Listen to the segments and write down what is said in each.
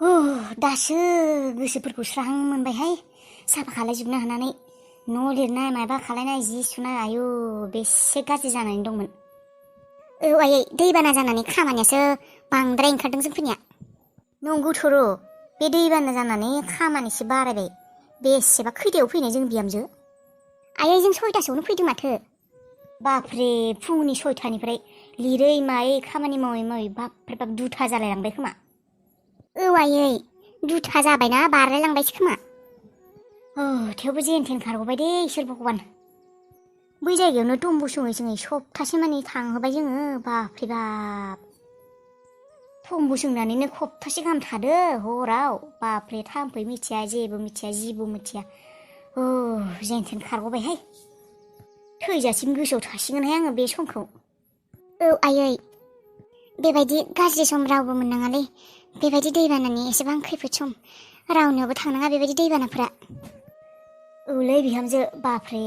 दासो गोसोफोरखौ स्रां मोनबायहाय साफा खालायजोबनो हानानै न' लिरनाय माबा खालायनाय जि सुनाय आयु बेसे गाज्रि जानानै दंमोन। आयै दैबाना जानानै खामानियासो बांद्राय ओंखारदों जोंफोरनिया। नंगौथ' र' बे दैबाना जानानै खामानिसो बारायबाय। बेसेबा खैथायाव फैनाय जों बिहामजो? आयै जों 6टासोआवनो फैदों माथो। बाप्रे फुंनि 6टानिफ्राय लिरै मायै खामानि मावै मावै बाप्रे बाप 2टा जालायलांबाय खोमा। आयै 2टा जाबायना बारलायलांबायसो खोमा। थेवबो जेन थेन खारग'बाय दे इसोर भगबान। बै जायगायावनो तम्बु सङै सङै सप्तासे मानि थांहोबाय जोङो बाप्रे बाप। तम्बु सोंनानैनो सप्तासे गाहाम थादो हराव बाप्रे थाम्फै मिथिया जेबो मिथिया जिबो मिथिया। जेन थेन खारग'बायहाय। थैजासिम गोसोआव थासिगोनहाय आङो बे समखौ। आयै बेबायदि गाज्रि सम रावबो मोननाङालै। बेबायदि दैबानानि एसेबां खैफोद सम रावनियावबो थांनाङा बेबायदि दैबानाफोरा। औलै बिहामजो बाप्रे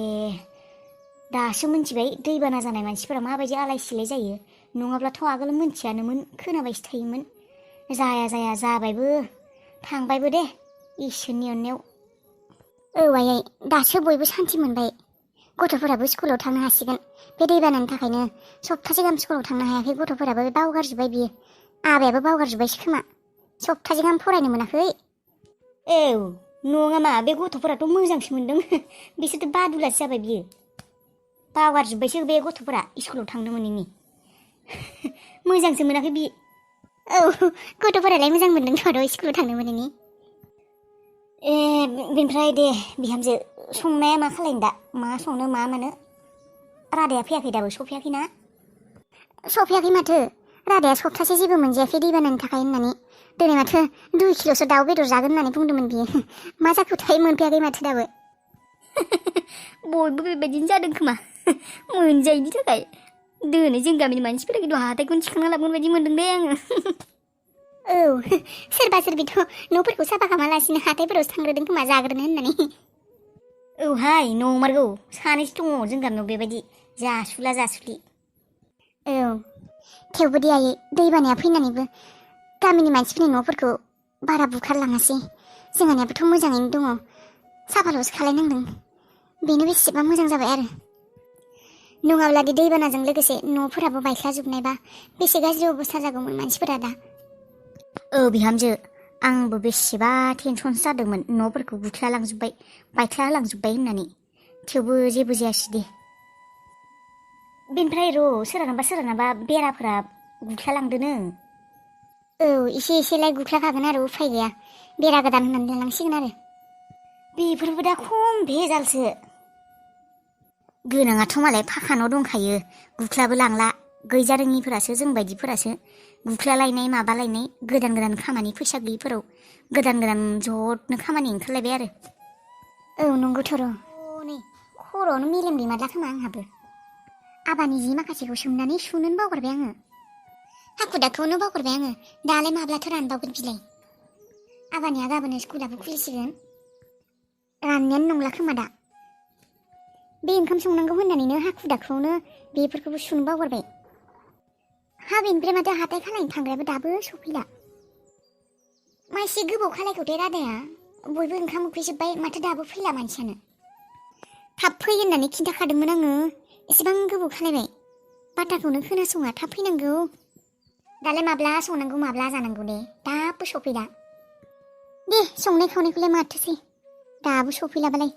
दासो मिन्थिबाय दैबाना जानाय मानसिफोरा माबायदि आलाय सिलाय जायो। नङाब्लाथ' आगोल मिन्थियानोमोन खोनाबायसो थायोमोन। जाया जाया जाबायबो थांबायबो दे इसोरनि अननायाव। आयै दासो बयबो सान्थि मोनबाय। गथ'फोराबो स्कुलाव थांनो हासिगोन। बे दैबानानि थाखायनो सप्तासे गाहाम स्कुलाव थांनो हायाखै गथ'फोराबो बावगारजोब्बाय बियो। आबायाबो बावगारजोब्बायसो खोमा सप्तासे गाहाम फरायनो मोनाखै। नङा मा बे गथ'फोराथ' मोजांसो मोनदों बिसोरथ' बादुलासो जाबाय बियो। बावगारजोब्बायसो बे गथ'फोरा स्कुलाव थांनो मोनैनि। मोजांसो मोनाखै बि। गथ'फोरालाय मोजां मोनदोंथ' आरो स्कुलाव थांनो मोनैनि। बेनिफ्राय दे बिहामजो संनाया मा खालायनो दा? मा संनो मा मानो? रादाया फैयाखै दाबो सफैयाखैना? सफैयाखै माथो। रादाया सप्तासे जेबो मोनजायाखै दैबानानि थाखाय होननानै। दिनै माथो 2 किल'सो दाउ बेदर जागोन होननानै बुंदोंमोन बियो। मा जाखोथाय मोनफैयाखै माथो दाबो। बयबो बेबायदिनो जादों खोमा मोनजायैनि थाखाय। दोनै जों गामिनि मानसिफोरा खिन्थु हाथाइखौनो थिखांना लाबोगोन बायदि मोनदों दे आङो। सोरबा सोरबिथ' न'फोरखौ साफा खालामालासिनो हाथाइफोरावसो थांग्रोदों खोमा जाग्रोनो होननानै। हाय नंमारगौ सानैसो दङ जों गामियाव बेबायदि जासुला जासुलि। थेवबो दे आयै दैबानाया फैनानैबो गामिनि मानसिफोरनि न'फोरखौ बारा बुखारलाङासै। जोंहानियाबोथ' मोजाङैनो दङ साफाल'सो खालायनांदों। बेनो बेसेबा मोजां जाबाय आरो। नङाब्ला दि दैबानाजों लोगोसे न'फोराबो बायख्लाजोबनायबा बेसे गाज्रि अबस्था जागौमोन मानसिफोरा दा। बिहामजो आंबो बेसेबा टेनसनसो जादोंमोन न'फोरखौ बुख्ला लांजोब्बाय बायख्ला लांजोब्बाय होननानै। थेवबो जेबो जायासै दे। बेनिफ्राय सोरहानाबा बेराफोरा गुख्ला लांदोनो। एसे एसेलाय गुख्लाखागोन आरो उफाय गैया। बेरा गोदान होनानै लांनांसिगोन आरो। बेफोरबो दा खम भेजालसो। गोनाङाथ' मालाय फाखा न' दंखायो गुख्लाबो लांला। गैजारोङिफोरासो जों बायदिफोरासो गुख्लालायनाय माबालायनाय गोदान गोदान खामानि फैसा गैयिफोराव गोदान गोदान ज'नो खामानि ओंखारलायबाय आरो। नंगौथ' र'। नै खर'आवनो मेलेम गैमारला खोमा आंहाबो। आबानि जि माखासेखौ सोमनानै सुनोनो बावगारबाय आङो। हाखु दाखुआवनो बावगारबाय आङो। दालाय माब्लाथो रानबावगोन बिलाय। आबानिया गाबोन स्कुलाबो खुलिसिगोन। राननायानो नंला खोमा दा। बे ओंखाम संनांगौ होननानैनो हाखु दाखुआवनो बेफोरखौबो सुनो बावगारबाय। बेनिफ्राय माथो हाथाय खालायनो थांग्रायाबो दाबो सफैला। मा एसे गोबाव खालायखो दे रादाया। बयबो ओंखाम उखैजोब्बाय माथो दाबो फैला मानसियानो। थाब फै होननानै खिन्थाखादोंमोन आङो। एसेबां गोबाव खालायबाय। बाथ्राखौनो खोनासङा थाब फैनांगौ। दालाय माब्ला संनांगौ माब्ला जानांगौ दे दाबो सफैला। दे संनाय खावनायखौलाय माथोसै दाबो सफैलाबालाय।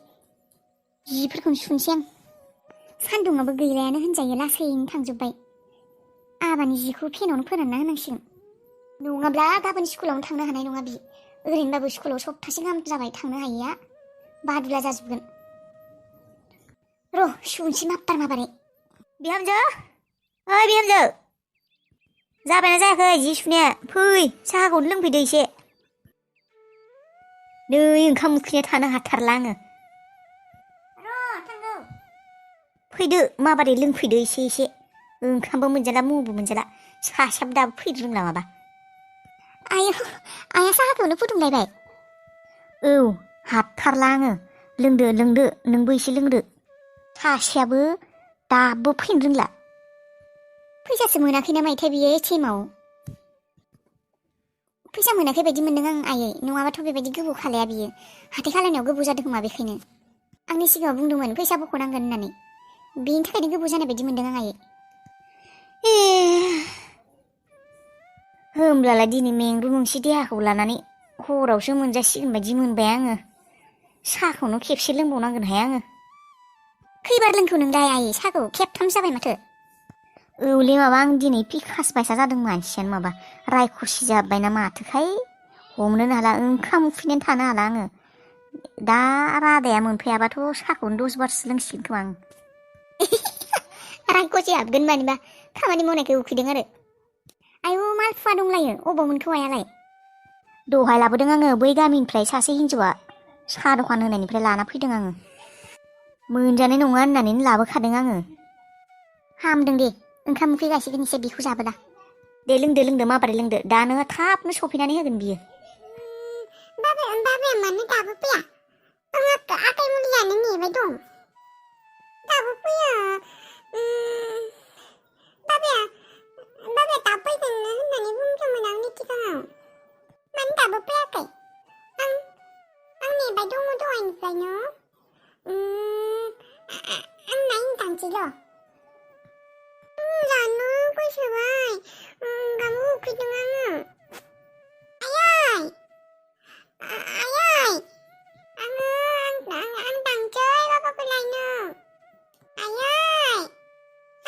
जिफोरखौनो सुनोसै आं। सान्दुङाबो गैलायानो होनजायो लासैनो थांजोब्बाय। आबानि जिखौ फेनावनो फोरानना होनांसिगोन। नङाब्ला गाबोन स्कुलावनो थांनो हानाय नङा बि। ओरैनोबाबो स्कुलाव सप्तासे गाहाम जाबाय थांनो हायैया। बादुला जाजोबगोन। र' सुनोसै माबारै। बिहामजो बिहामजो जाबायना जायाखै जि सुनाया? फै साहाखौनो लोंफैदो एसे। नै ओंखाम उखैनाया थानो हाथारला आङो। फैदो माबारै लोंफैदो एसे एसे। ओंखामबो मोनजाला मुबो मोनजाला सासेयाबो दाबो फैनो रोंला माबा। आइया साहाखौनो फुदुंलायबाय? हाबथारला आङो। लोंदो नोंबो एसे लोंदो। सासेयाबो दाबो फैनो रोंला। फैसासो मोनाखै ना मायथाय बियो एटिएमआव। फैसा मोनाखै बायदि मोनदों आं आयै नङाबाथ' बेबायदि गोबौ खालाया बियो हाथाय खालामनायाव गोबौ जादों खोमा बेखायनो आंनि सिगाङाव बुंदोंमोन फैसा बख'नांगोन होननानै बेनि थाखायनो गोबौ जानाय बायदि मोनदों आं आयै होमब्लालाय दिनै मेंरु नंसि देहाखौ लानानै हरावसो मोनजासिगोन बायदि मोनबाय आङो साहाखौनो खेबसे लोंबावनांगोनहाय आङो खैबार लोंखौ नोंलाय आयै साहाखौ खेबथाम जाबाय माथो औलै माबा आं दिनै पिकास बायसा जादों मानसियानो माबा रायखुसि जाबाय ना माथोखाय हमनोनो हाला ओंखाम उखैनानै थानो हाला आङो दा रादाया मोनफैयाबाथ' साहाखौनो 10 बारसो लोंसिगोन खोमा आं रायखुसि हाबगोन मानिबा खामानि मावनायखौ उखैदों आरो आयौ मालफुवा दंलायो अबाव मोनखो आयालाय दहाय लाबोदों आङो बै गामिनिफ्राय सासे हिन्जावआ साहा दखान होनायनिफ्राय लाना फैदों आङो मोनजानाय नङा होननानैनो लाबोखादों आङो हामदों दे ओंखाम उखै गासिगोन एसे बेखौ जाबोला दे लोंदो माबोरै लोंदो दानो थाबनो सफैनानै होगोन बियो बाबाया मानो दाबो फैया आं आखाइ मुलि जानो नेबाय दं दाबो फैया बाबाया दाबो फैगोन होननानै बुंदोंमोन आंनि सिगाङाव मानो दाबो फैयाखै आं नेबाय दङ दहायनिफ्रायनो आं नायनो थांसैल' जानो गोसोबाय ओंखाम उखैदों आङो आयै आं थांसै बाबाखौ लायनो आयै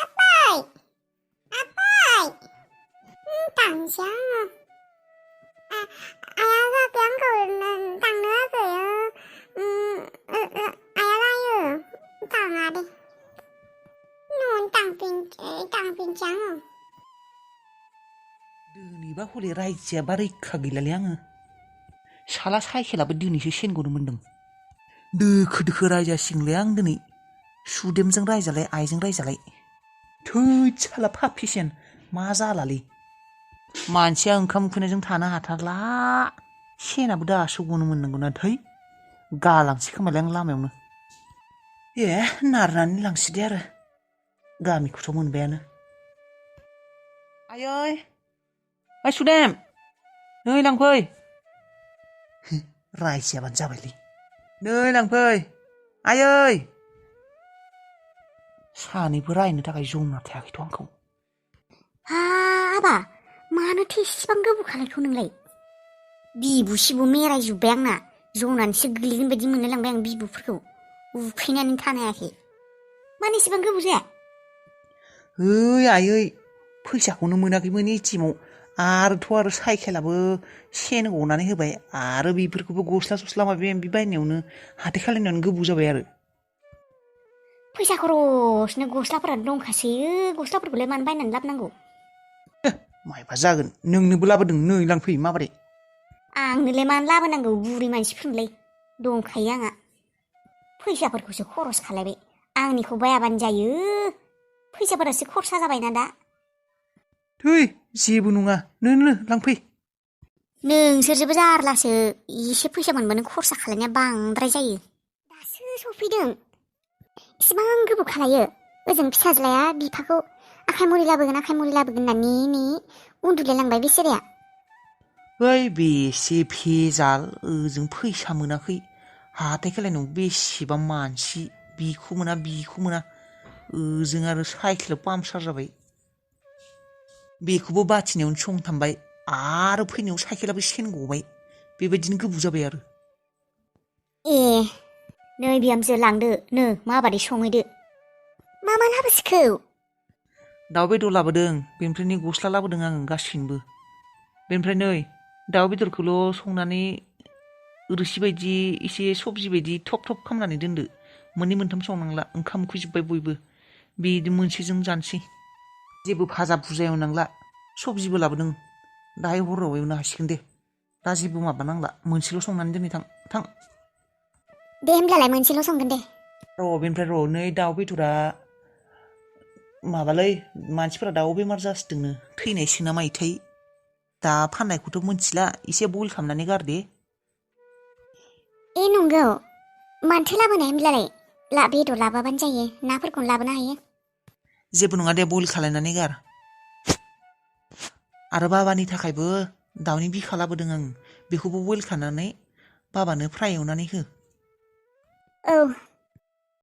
आफै थांसै आङो आइया जाहाथे आंखौ थांनो होआखै आइया लायो थाङा दे न'आवनो थांफिनसै आङो दिनैबा हले रायजाया बा रैखा गैलालै आङो साला साइकेलाबो दिनैसो सेनग'नो मोन्दों दोखो रायजासिगोनलै आं दिनै सुदेमजों रायजालाय आइजों रायजालाय थै साला फाफिसेन मा जालालै मानसिया ओंखाम उखैनायजों थानो हाथारला सेनाबो दासो गनो मोननांगौना थै गालांसै खोमालाय आं लामायावनो नारनानै लांसै दे आरो गामिखौथ' मोनबायानो आयै ओइ सुदेम नै लांफै रायजायाबानो जाबायलै नै लांफै आयै सानैबो रायनो थाखाय जमना थायाखैथ' आंखौ हाबा मानोथो इसिबां गोबौ खालायखौ नोंलाय बिबु सिबु मेरायजोब्बाय आंना जनानैसो गोग्लैगोन बायदि मोनलायलांबाय आं बिबुफोरखौ उखैनानै थानो हायाखै मानो इसिबां गोबौ जाया आयै फैसाखौनो मोनाखैमोन एटिएमाव आरो साइकेलाबो सेन गनानै होबाय आरो बेफोरखौबो गस्ला माबा माबि बायनायावनो हाथाय खालामनायावनो गोबाव जाबाय आरो फैसा खरसनो गस्लाफोरानो दंखासैयो गस्लाफोरखौलाय मानो बायनानै लाबोनांगौ मायबा जागोन नोंनोबो लाबोदों नै लांफै माबोरै आंनोलाय मानो लाबोनांगौ बुरि मानसिफोरनोलाय दंखायो आंहा फैसाफोरखौसो खरस खालायबाय आंनिखौ बायाबानो जायो फैसाफोरासो खरसा जाबायना दा थै जेबो नङा नो लांफै नोंसोरजोबो जारलासो एसे फैसा मोनबानो खरसा खालायनाया बांद्राय जायो दासो सफैदों इसिबां गोबाव खालायो ओजों फिसाज्लाया बिफाखौ आखाइ मुलि लाबोगोन होननानै उन्दुलायलांबाय बेसेराया बै बेसे भेजाल ओजों फैसा मोनाखै हाथाय खालायनायाव बेसेबां मानसि बिखौ मोना ओजों आरो साइकेला पामसार जाबाय बेखौबो बाथिनायावनो संथामबाय आरो फैनायाव साइकेलाबो सेन गबाय बेबायदिनो गोबाव जाबाय आरो नै बिहामजो लांदो नो माबादि संहैदो मा लाबोसिखौ दाउ बेदर लाबोदों बेनिफ्रायनो गस्ला लाबोदों आङो गासैनोबो बेनिफ्राय नै दाउ बेदरखौल' संनानै रोसि बायदि एसे सबजि बायदि थब खालामनानै दोनदो मोननै मोनथाम संनांला ओंखाम उखैजोब्बाय बयबो बिदि मोनसेजों जानोसै जेबो भाजा भुजा एवनांला सबजिबो लाबोदों दाहाय हराव एवनो हासिगोन दे दा जेबो माबा नांला मोनसेल' संनानै दोनै थां दे होमब्लालाय मोनसेल' संगोन दे बेनिफ्राय नै दाउ बेदरा माबालै मानसिफोरा दाउ बेमार जासोदोंनो थैनायसो ना मायोथाय दा फाननायखौथ' मोनथिला एसे बइल खालामनानै गारदे नंगौ मानोथो लाबोनाय होमब्लालाय बेदर लाबोआबानो जायो नाफोरखौनो लाबोनो हायो जेबो नङा दे बइल खालायनानै गार आरो बाबानि थाखायबो दाउनि बिखा लाबोदों आं बेखौबो बयल खालामनानै बाबानो फ्राय एवनानै हो औ